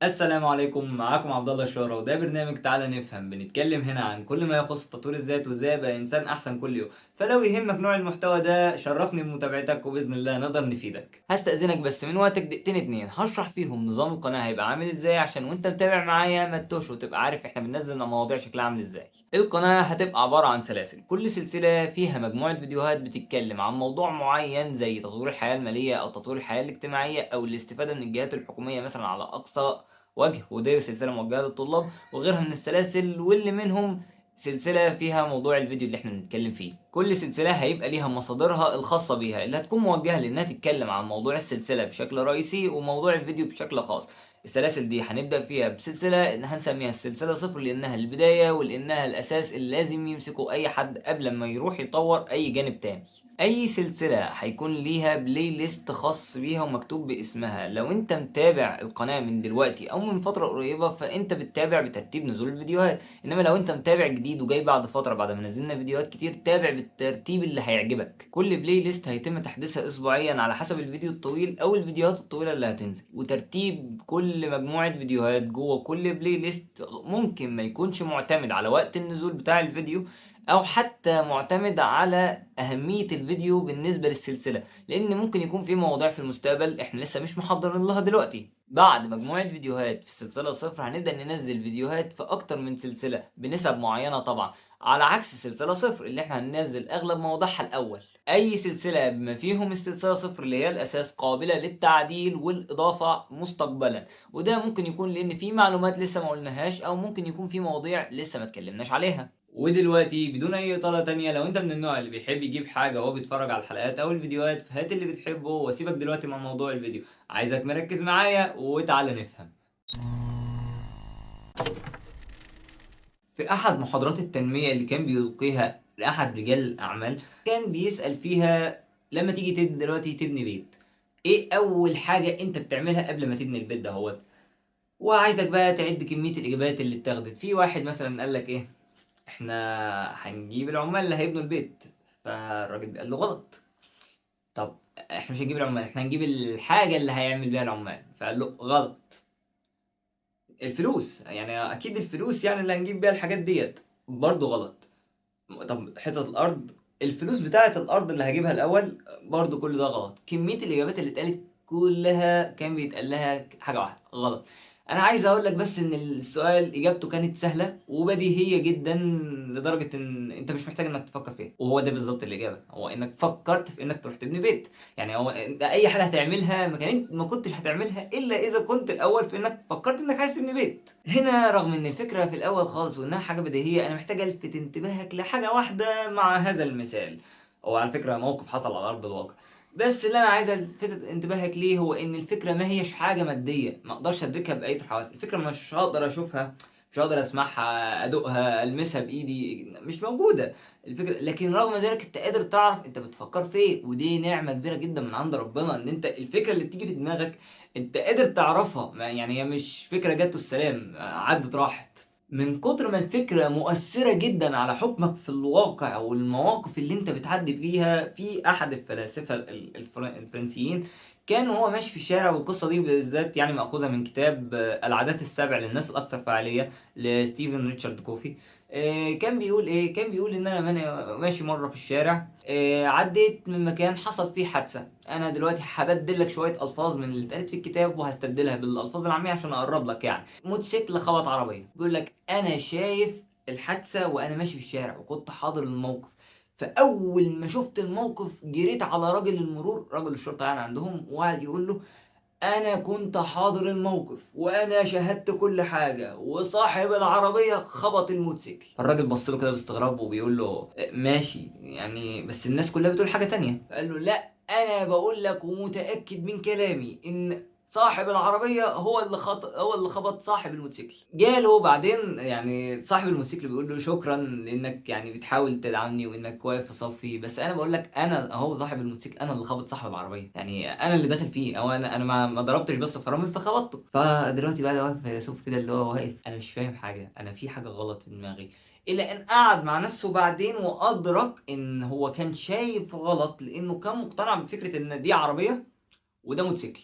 السلام عليكم، معاكم عبد الله الشهرة وده برنامج تعالى نفهم. بنتكلم هنا عن كل ما يخص تطوير الذات وازاي ابقى انسان احسن كل يوم. فلو يهمك نوع المحتوى ده شرفني بمتابعتك وباذن الله نقدر نفيدك. هستأذنك بس من وقتك دقيقتين اتنين هشرح فيهم نظام القناة هيبقى عامل ازاي، عشان وانت متابع معايا ما تتوهش وتبقى عارف احنا بننزل مواضيع شكلها عامل ازاي. القناة هتبقى عبارة عن سلاسل، كل سلسلة فيها مجموعة فيديوهات بتتكلم عن موضوع معين زي تطوير الحياة المالية او تطوير الحياة الاجتماعية او الاستفادة من الجهات الحكومية مثلا على اقصى وجه، وده سلسلة موجهة للطلاب وغيرها من السلاسل، واللي منهم سلسلة فيها موضوع الفيديو اللي احنا بنتكلم فيه. كل سلسلة هيبقى ليها مصادرها الخاصة بيها اللي هتكون موجهة لانها تتكلم عن موضوع السلسلة بشكل رئيسي وموضوع الفيديو بشكل خاص. السلاسل دي هنبدأ فيها بسلسلة هنسميها السلسلة صفر لأنها البداية ولأنها الأساس اللي لازم يمسكه أي حد قبل ما يروح يطور أي جانب تاني. أي سلسلة هيكون ليها playlist خاص بيها ومكتوب باسمها. لو أنت متابع القناة من دلوقتي أو من فترة قريبة فأنت بتتابع بترتيب نزول الفيديوهات، إنما لو أنت متابع جديد وجاي بعد فترة بعد ما نزلنا فيديوهات كتير تابع بالترتيب اللي هيعجبك. كل playlist هيتم تحديثها أسبوعيا على حسب الفيديو الطويل أو الفيديوهات الطويلة اللي هتنزل، وترتيب كل مجموعة فيديوهات جوه كل playlist ممكن ما يكونش معتمد على وقت النزول بتاع الفيديو او حتى معتمد على اهمية الفيديو بالنسبة للسلسلة، لان ممكن يكون في مواضيع في المستقبل احنا لسه مش محضرين لها دلوقتي. بعد مجموعة فيديوهات في السلسلة صفر هنبدأ ننزل فيديوهات في اكتر من سلسلة بنسب معينة طبعا، على عكس السلسلة صفر اللي احنا هننزل اغلب مواضيعها الاول. اي سلسلة بما فيهم السلسلة صفر اللي هي الاساس قابلة للتعديل والاضافة مستقبلا، وده ممكن يكون لان في معلومات لسه ما قلناهاش او ممكن يكون في مواضيع لسه ما اتكلمناش عليها. ودلوقتي بدون اي اطاله تانية، لو انت من النوع اللي بيحب يجيب حاجه وهو بيتفرج على الحلقات او الفيديوهات فهات اللي بتحبه واسيبك دلوقتي مع موضوع الفيديو. عايزك مركز معايا وتعالى نفهم. في احد محاضرات التنميه اللي كان بيلقيها لاحد رجال الاعمال كان بيسال فيها لما تيجي دلوقتي تبني بيت، ايه اول حاجه انت بتعملها قبل ما تبني البيت ده هوت؟ وعايزك بقى تعد كميه الاجابات اللي اتاخدت. في واحد مثلا قال لك ايه، احنا هنجيب العمال اللي هيبنوا البيت، فالراجل قال له غلط. طب احنا مش هنجيب العمال، احنا هنجيب الحاجة اللي هيعمل بيها العمال، فقال له غلط. الفلوس، يعني اكيد الفلوس يعني اللي هنجيب بيها الحاجات ديت، برضه غلط. طب حتة الارض، الفلوس بتاعة الارض اللي هجيبها الاول، برضه كل ده غلط. كمية الاجابات اللي اتقالت كلها كان بيتقال لها حاجة واحدة غلط. انا عايز اقول لك بس ان السؤال اجابته كانت سهله وبديهيه جدا لدرجه ان انت مش محتاج انك تفكر فيها، وهو ده بالظبط الاجابه، هو انك فكرت في انك تروح تبني بيت. يعني هو انت اي حاجه هتعملها ما كنتش هتعملها الا اذا كنت الاول في انك فكرت انك عايز تبني بيت. هنا رغم ان الفكره في الاول خالص وانها حاجه بديهيه، انا محتاج الفت انتباهك لحاجه واحده مع هذا المثال. هو على فكره موقف حصل على ارض الواقع، بس اللي انا عايز الفت انتباهك ليه هو ان الفكره ما هيش حاجه ماديه، ما اقدرش ادركها باي حواس. الفكره مش هقدر اشوفها، مش هقدر اسمعها، ادوقها، المسها بايدي، مش موجوده الفكره. لكن رغم ذلك انت قادر تعرف انت بتفكر في ايه، ودي نعمه كبيره جدا من عند ربنا ان انت الفكره اللي بتيجي في دماغك انت قادر تعرفها. يعني هي مش فكره جت والسلام عدت راحت. من كتر ما الفكرة مؤثرة جدا على حكمك في الواقع والمواقف اللي انت بتعدي فيها. في احد الفلاسفة الفرنسيين كان وهو ماشي في الشارع، والقصة دي بالذات يعني مأخوذة من كتاب العادات السبع للناس الأكثر فعالية لستيفن ريتشارد كوفي. كان بيقول ايه؟ كان بيقول ان انا ماشي مرة في الشارع، عديت من مكان حصل فيه حادثة. انا دلوقتي هبدل لك شوية الفاظ من اللي اتقالت في الكتاب وهستبدلها بالالفاظ العامية عشان اقرب لك. يعني موتوسيكل خبط عربية، بيقول لك انا شايف الحادثة وانا ماشي في الشارع وكنت حاضر الموقف، فاول ما شفت الموقف جريت على راجل المرور، رجل الشرطة يعني عندهم، وقعد يقول له انا كنت حاضر الموقف وانا شاهدت كل حاجة وصاحب العربية خبط الموتوسيكل. فالراجل بص له كده باستغراب وبيقول له ماشي يعني، بس الناس كلها بتقول حاجة تانية. فقال له لا، انا بقول لك ومتأكد من كلامي ان صاحب العربية هو اللي خبط صاحب الموتوسيكل. جاله بعدين يعني صاحب الموتوسيكل بيقول له شكرا لانك يعني بتحاول تدعمني وانك واقف في صفي، بس انا بقول لك انا اهو صاحب الموتوسيكل، انا اللي خبط صاحب العربية، يعني انا اللي داخل فيه، او انا ما ضربتش بس فرامل فخبطته. فدلوقتي بقى واقف فيلسوف كده اللي هو واقف انا مش فاهم حاجة، انا في حاجة غلط في دماغي، الى ان قعد مع نفسه بعدين وادرك ان هو كان شايف غلط، لانه كان مقتنع بفكرة ان دي عربية وده موتوسيكل.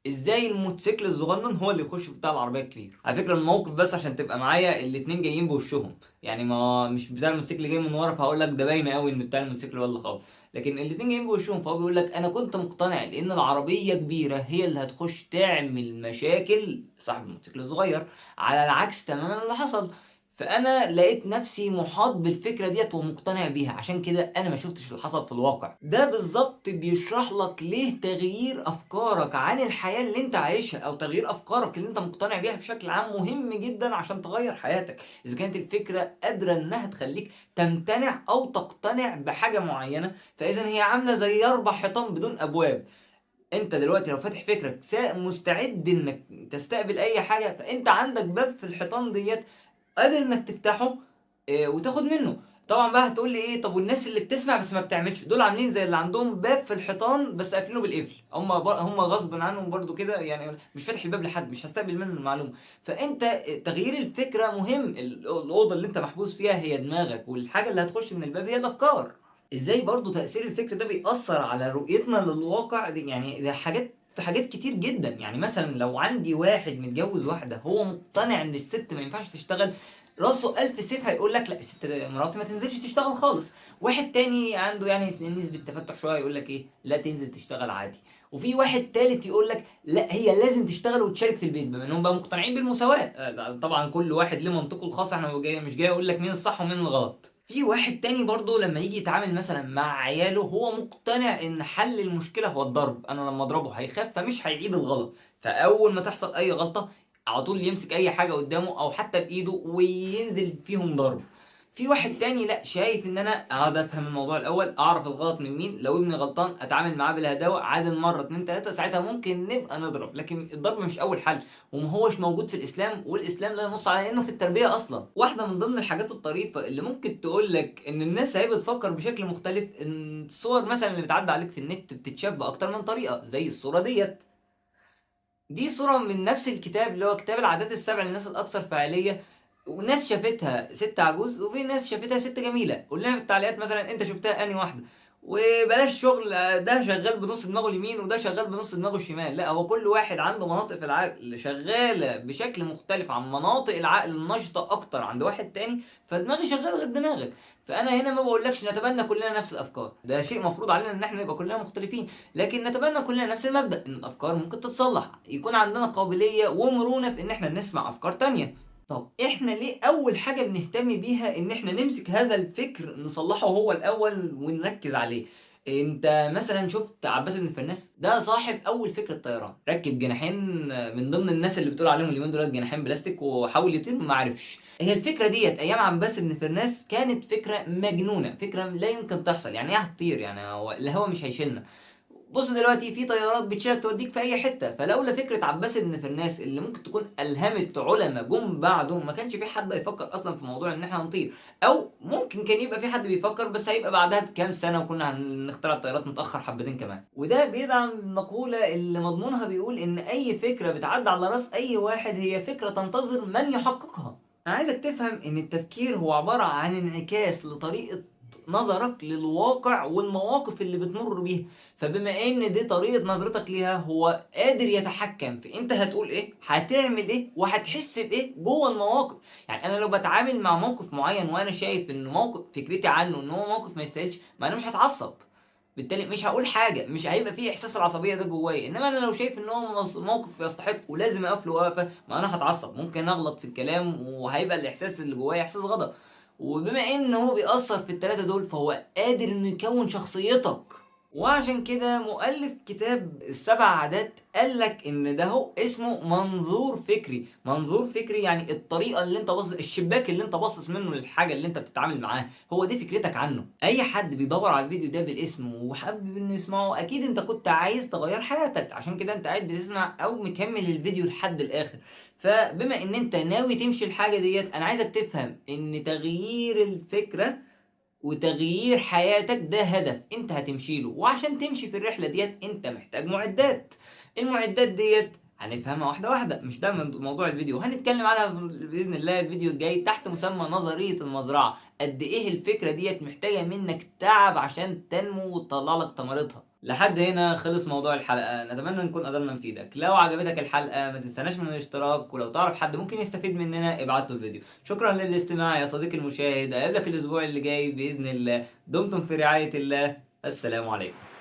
ازاي الموتوسيكل الصغنن هو اللي يخش في بتاع العربية الكبير؟ على فكرة الموقف بس عشان تبقى معايا، الاتنين جايين بوشهم، يعني ما مش بتاع الموتوسيكل جاي من ورا فهقول لك ده باين قوي ان بتاع الموتوسيكل هو اللي خابط، لكن الاتنين جايين بوشهم. فهو بيقول لك انا كنت مقتنع لان العربية كبيرة هي اللي هتخش تعمل مشاكل صاحب الموتوسيكل الصغير، على العكس تماما اللي حصل. فانا لقيت نفسي محاط بالفكرة ديت ومقتنع بيها، عشان كده انا ما شفتش اللي حصل في الواقع. ده بالظبط بيشرح لك ليه تغيير افكارك عن الحياة اللي انت عايشها او تغيير افكارك اللي انت مقتنع بيها بشكل عام مهم جدا عشان تغير حياتك. اذا كانت الفكرة قادرة انها تخليك تمتنع او تقتنع بحاجة معينة، فاذا هي عامله زي 4 حيطان بدون ابواب. انت دلوقتي لو فاتح فكرك مستعد انك تستقبل اي حاجة، فانت عندك باب في الحيطان ديت قادر انك تفتحه وتاخد منه. طبعا بقى هتقول لي ايه، طب والناس اللي بتسمع بس ما بتعملش، دول عاملين زي اللي عندهم باب في الحيطان بس قافلينه بالقفل، هم غصب عنهم برضو كده، يعني مش فاتح الباب لحد، مش هستقبل منه المعلومة. فانت تغيير الفكرة مهم. الاوضة اللي انت محبوس فيها هي دماغك، والحاجة اللي هتخش من الباب هي الافكار. ازاي برضو تاثير الفكر ده بيأثر على رؤيتنا للواقع؟ يعني ده حاجات في حاجات كتير جدا. يعني مثلا لو عندي واحد متجوز واحدة هو مقتنع ان الست ما ينفعش تشتغل، راسه 1000 سيف هيقول لك لا الست مراتي ما تنزلش تشتغل خالص. واحد تاني عنده يعني نسبة تفتح شوية يقول لك ايه، لا تنزل تشتغل عادي. وفي واحد تالت يقول لك لا هي لازم تشتغل وتشارك في البيت، بما انهم بقى مقتنعين بالمساواة. طبعا كل واحد ليه منطقة الخاص، احنا مش جاي اقول لك مين الصح ومين الغلط. في واحد تاني برضه لما يجي يتعامل مثلا مع عياله هو مقتنع ان حل المشكلة هو الضرب، انا لما اضربه هيخاف فمش هيعيد الغلط، فاول ما تحصل اي غلطه على طول يمسك اي حاجة قدامه او حتى بايده وينزل فيهم ضرب. في واحد تاني لا، شايف ان انا اقعد افهم الموضوع الاول، اعرف الغلط من مين، لو ابني غلطان اتعامل معاه بالهداوه، عادل مرة 2 3 ساعتها ممكن نبقى نضرب، لكن الضرب مش اول حل وما هوش موجود في الاسلام، والاسلام لا ينص على انه في التربية اصلا. واحدة من ضمن الحاجات الطريفة اللي ممكن تقول لك ان الناس هي بتفكر بشكل مختلف، ان الصور مثلا اللي بتعدي عليك في النت بتتشاف باكتر من طريقه، زي الصورة ديت. دي صوره من نفس الكتاب اللي هو كتاب العادات السبع للناس الاكثر فاعلية، وناس شافتها ست عجوز وفي ناس شافتها ست جميلة. قول لنا في التعليقات مثلا انت شفتها انهي واحدة، وبلاش شغل ده شغال بنص دماغه اليمين وده شغال بنص دماغه الشمال، لا هو كل واحد عنده مناطق في العقل شغالة بشكل مختلف عن مناطق العقل النشطه اكتر عند واحد تاني، فدماغي شغالة غير دماغك. فانا هنا ما بقولكش نتبنى كلنا نفس الافكار، ده شيء مفروض علينا ان احنا نبقى كلنا مختلفين، لكن نتبنى كلنا نفس المبدا ان الافكار ممكن تتصلح، يكون عندنا قابلية ومرونه في ان احنا نسمع افكار تانية. طب احنا ليه اول حاجة بنهتم بيها ان احنا نمسك هذا الفكر نصلحه هو الاول ونركز عليه؟ انت مثلا شفت عباس بن فرناس، ده صاحب اول فكرة طيران، ركب جناحين من ضمن الناس اللي بتقول عليهم اليومين دول جناحين بلاستيك وحاول يطير ما عرفش. هي الفكرة ديت ايام عباس بن فرناس كانت فكرة مجنونة، فكرة لا يمكن تحصل، يعني ايه هتطير؟ يعني هو الهوا مش هيشيلنا. بص دلوقتي في طيارات بتشيلك توديك في اي حتة، فلولا فكرة عباس بن فرناس اللي ممكن تكون الهمت علماء جم بعده ما كانش في حد هيفكر اصلا في موضوع ان احنا هنطير، او ممكن كان يبقى في حد بيفكر بس هيبقى بعدها بكام سنة وكنا هنخترع الطيارات متاخر حبتين كمان. وده بيدعم المقولة اللي مضمونها بيقول ان اي فكرة بتعدي على راس اي واحد هي فكرة تنتظر من يحققها. انا عايزك تفهم ان التفكير هو عبارة عن انعكاس لطريقه نظرك للواقع والمواقف اللي بتمر بيها، فبما ان دي طريقة نظرتك ليها هو قادر يتحكم في انت هتقول ايه، هتعمل ايه، وهتحس بايه جوه المواقف. يعني انا لو بتعامل مع موقف معين وانا شايف ان موقف فكرتي عنه ان هو موقف ما يستاهلش، ما انا مش هتعصب، بالتالي مش هقول حاجة، مش هيبقى فيه احساس العصبية ده جوايا. انما انا لو شايف ان هو موقف يستحق ولازم اقف له وقفه، ما انا هتعصب، ممكن اغلط في الكلام وهيبقى الاحساس اللي جوايا احساس غضب. وبما ان هو بيأثر في الثلاثة دول فهو قادر انه يكون شخصيتك. وعشان كده مؤلف كتاب السبع عادات قالك ان ده هو اسمه منظور فكري. منظور فكري يعني الطريقة اللي انت باصص، الشباك اللي انت باصص منه للحاجة اللي انت بتتعامل معاها، هو دي فكرتك عنه. اي حد بيدور على الفيديو ده بالاسم وحابب انه يسمعه، اكيد انت كنت عايز تغير حياتك، عشان كده انت قاعد بتسمع او مكمل الفيديو لحد الاخر. فبما ان انت ناوي تمشي الحاجة ديت، انا عايزك تفهم ان تغيير الفكرة وتغيير حياتك ده هدف انت هتمشي له، وعشان تمشي في الرحلة ديت انت محتاج معدات. المعدات ديت هنفهمها واحدة واحدة، مش ده من موضوع الفيديو، هنتكلم عنها باذن الله الفيديو الجاي تحت مسمى نظرية المزرعة. قد ايه الفكرة ديت محتاجه منك تعب عشان تنمو وتطلع لك ثمرتها. لحد هنا خلص موضوع الحلقة، نتمنى نكون قدرنا نفيدك. لو عجبتك الحلقة ما تنساناش من الاشتراك، ولو تعرف حد ممكن يستفيد مننا ابعت له الفيديو. شكرا للاستماع يا صديقي المشاهد، أقابلك الأسبوع اللي جاي بإذن الله. دمتم في رعاية الله، السلام عليكم.